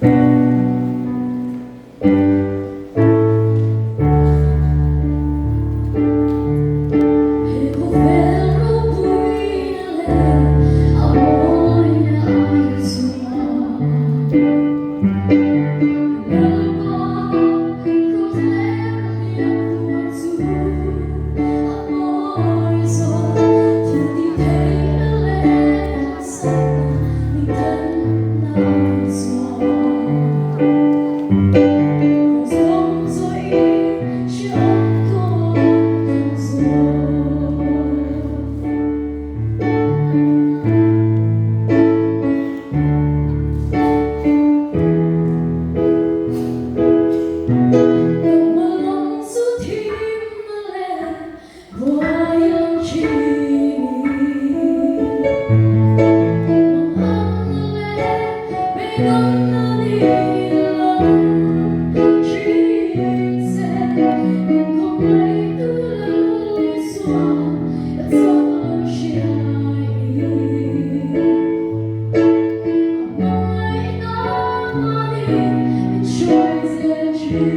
He khawvel ropuina leh a mawina ai chuan Lalpa kraws leh a hliam tuar chu a mawi zawk. Thil ti theihna leh harsatna min thenna ai chuan Kraws kawng zawhin hreawm tuar a thang zawk. Nangmah lam chu thimna leh buai ang thin i. Manganna leh beidawnna ni lam thin che. Min khawngaihtu Lal Isua ka chak lo hriai i. A hmangaihna mahni min hruai zel thin.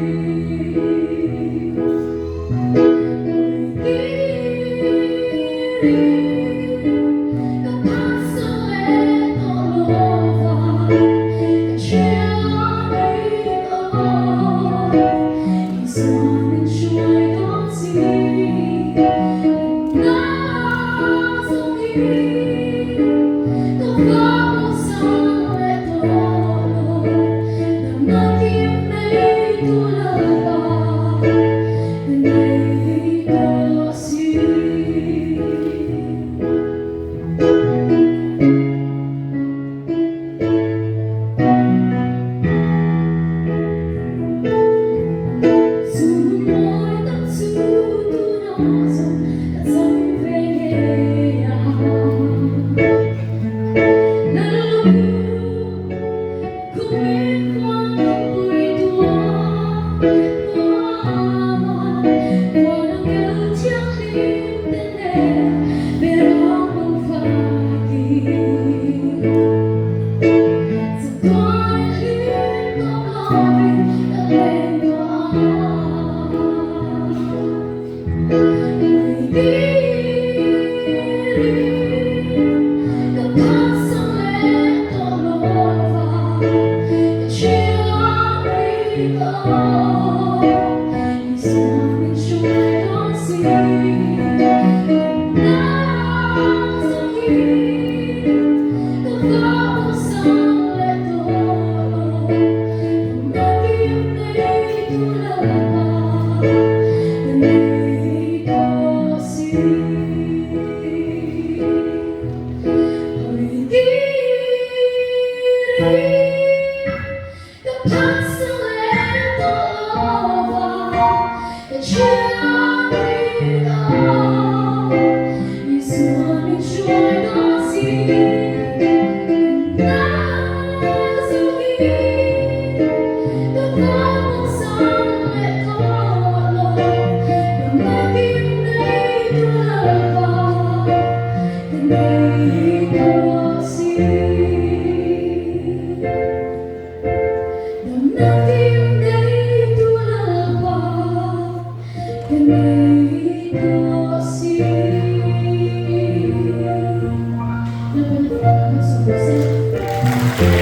Ka phatsan leh tawh lo va, ka thianin aw. Isua min hruai dawn si, na zawng hi ka va bosan leh tawh lo, damna kim nei tu Lalpa ka nei tawh si. Chu mawi tak chu tunah zawng ka chang ve ngei a. Lallu kumin khuan pui tuah muama khuan ang kel thianghlim te nen berang lo fakin. Chatuan hlim tawp lovin ka leng tawh ang. Ka phatsan leh tawh lo va, ka thian tawh. Isua min hruai dawn si, na zawng hi ka va bosan leh tawh lo. Damna kim nei tu Lalpa ka nei tawh si. Hawi kir in.